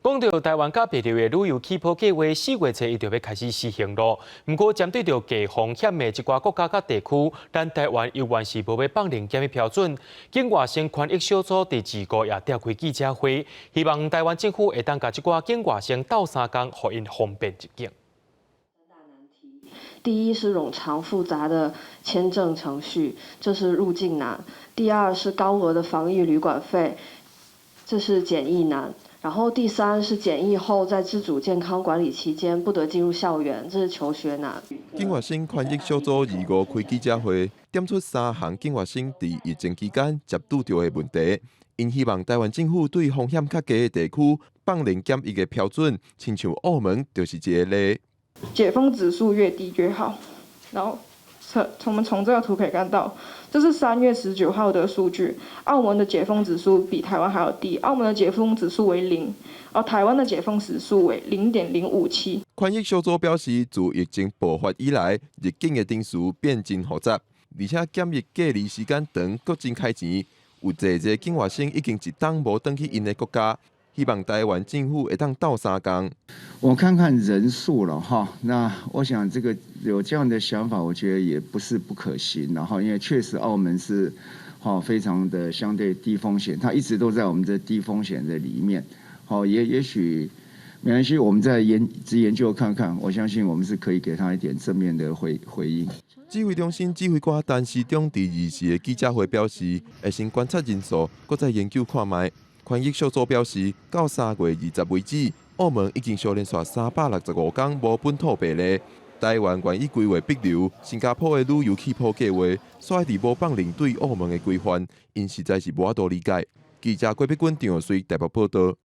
講到台灣佮帛琉的旅遊氣泡計劃，4月初伊就欲開始實行囉。毋過針對著高風險的這寡國家佮地區，咱台灣猶原是無欲放寬檢疫標準。境外生權益小組佇二五也召開記者會，希望台灣政府會當共這寡境外生鬥相共，予𪜶方便入境。第一是冗長複雜的簽證程序，這是入境難；第二是高額的防疫旅館費，這是檢疫難。然後第三是檢疫後在自主健康管理期間不得進入校園，這是求學難。境外生權益小組二五開記者會，點出三項境外生佇疫情期間接拄著的問題，𪜶希望台灣政府對風險較低的地區放寬檢疫的標準，親像澳門就是一个例。解封指數越低越好。然後從我們從這個圖可以看到，這是3月19號的數據，澳門的解封指數比台灣還要低，澳門的解封指數為0，而台灣的解封指數為0.057。權益小組表示，自疫情爆發以來，入境的程序變真複雜，而且檢疫隔離時間長，閣真開錢。有濟濟境外生已經一冬無轉去𪜶的國家，希望台灣政府會當鬥相共。我看看人數了哈，那我想這個有這樣的想法，我覺得也不是不可行。然後因為確實澳門是哈非常的相對低風險，它一直都在我們這低風險的裡面。好，也許沒關係，我們再研究看看，我相信我們是可以給他一點正面的回應。指揮中心指揮官陳時中佇24的記者會表示，會先觀察人數，閣再研究看覓。權益小組表示，到3月20為止，澳門已經小連續365天無本土病例。台灣願意規劃帛琉、新加坡的旅遊氣泡計劃，煞佇無放寬對澳門的規範，𪜶實在是無法度理解。記者郭碧君、張瑞台北報道。